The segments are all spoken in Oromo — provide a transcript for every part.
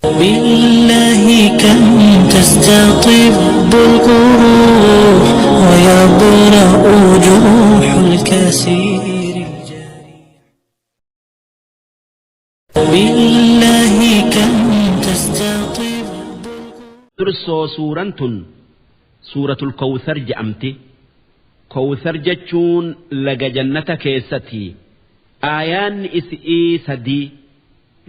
بالله كم تستطب القروح ويبرأ جروح الكثير الجريح. بالله كم تستطب. Dursoo suuraan tun suuratul Kawthar je'amti. Kawthar jechuun laga jannata keessati. Aayaanni isi'ii 3,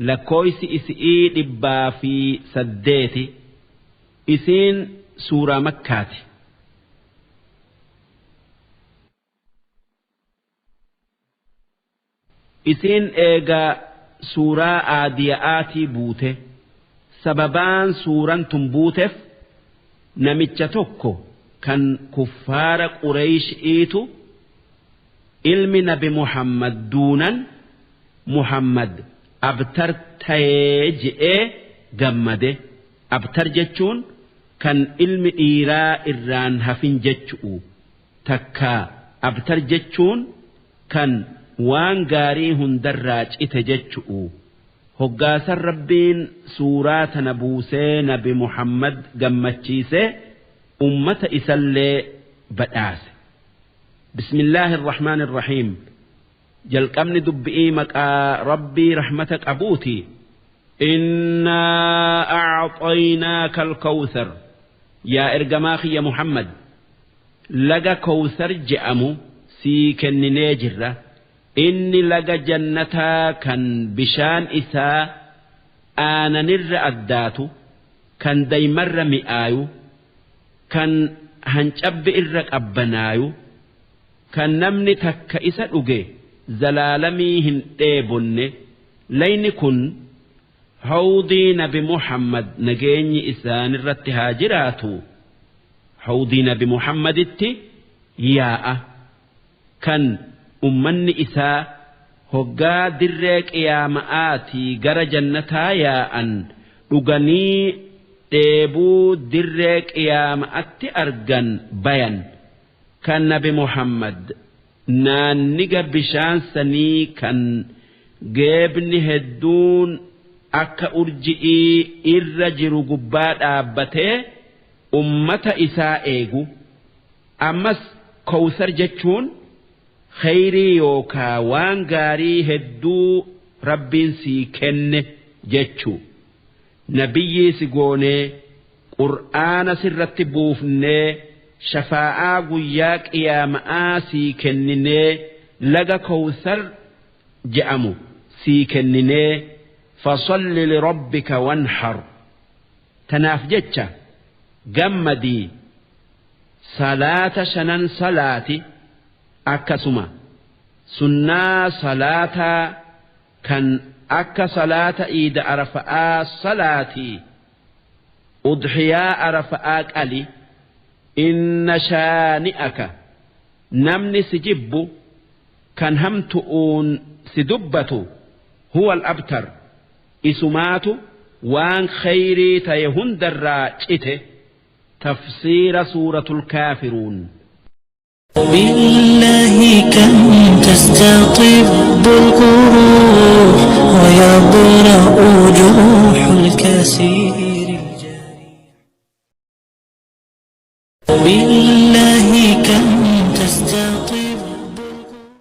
lakkooysi isi'ii 108. Isiin suuraa Makkaati. Isiin eega suuraa Aadiya'aatii buute. Sababaan suuraan tun buutef namicha tokko kan kuffaara Qureyshi'iitu ilmi nabi Muhammad duunan Muhammad abtar tayee je'ee gammade. Abtar jechuun kan ilmi dhiiraa irraan hafin jechu'u. Takkaa abtar jechuun kan waan gaarii hundarraa cite jechu'u. Hoggaasan Rabbiin suuraa tana buusee nabi Muhammad gammachiisee ummata isallee badhaase. Bismillaahi irrahmaani irrahiim. Jalqabni dubbi'ii maqaa Rabbii rahmata qabuuti. Innaa a'xaynaaka al-kawthar. Yaa ergamaa kiyya Muhammad, laga Kawthar je'amu sii kenninee jirra. Inni laga jannataa kan bishaan isaa aananirra addaatu, kan daymarra mi'aayu, kan hancabbi irra qabbanaayu, kan namni takka isa dhuge zalaalamii hin dheebonne. Layni kun hawdii nabi Muhammad nageenyi isaanirratti haa jiraatu, hawdii nabi Muhammaditti yaa'a, kan ummanni isaa hoggaa dirree qiyaama'aatii gara jannataa yaa'an dhuganii dheebuu dirree qiyaama'atti argan bayan, kan nabi Muhammad naanniga bishaan sanii kan geebni hedduun akka urji'ii irra jiru gubbaa dhaabbatee ummata isaa eegu. Ammas kowsar jechuun kheyrii yookaa waan gaarii hedduu Rabbiin sii kenne jechu. Nabiyyii si goonee, qur'aana sirratti buufnee, shafaa'aa guyyaa qiyaama'aa sii kenninee, laga kowsar je'amu sii kenninee, fasalli lirabbika wanhar. Tanaaf jecha gammadii salaata shanan salaati, akkasuma sunnaa salaataa kan akka salaata iida arafa'aa salaatii, udhiyaa arafa'aa qali. Inna shaani'aka, namni si jibbu kan hamtu'uun si dubbatu, huwal abtar, isumaatu waan kheyrii taye hundarraa cite. Tafsiira suuratul Kaafiruun. بالله كم تستطب القروح ويبرأ جروح الكثير.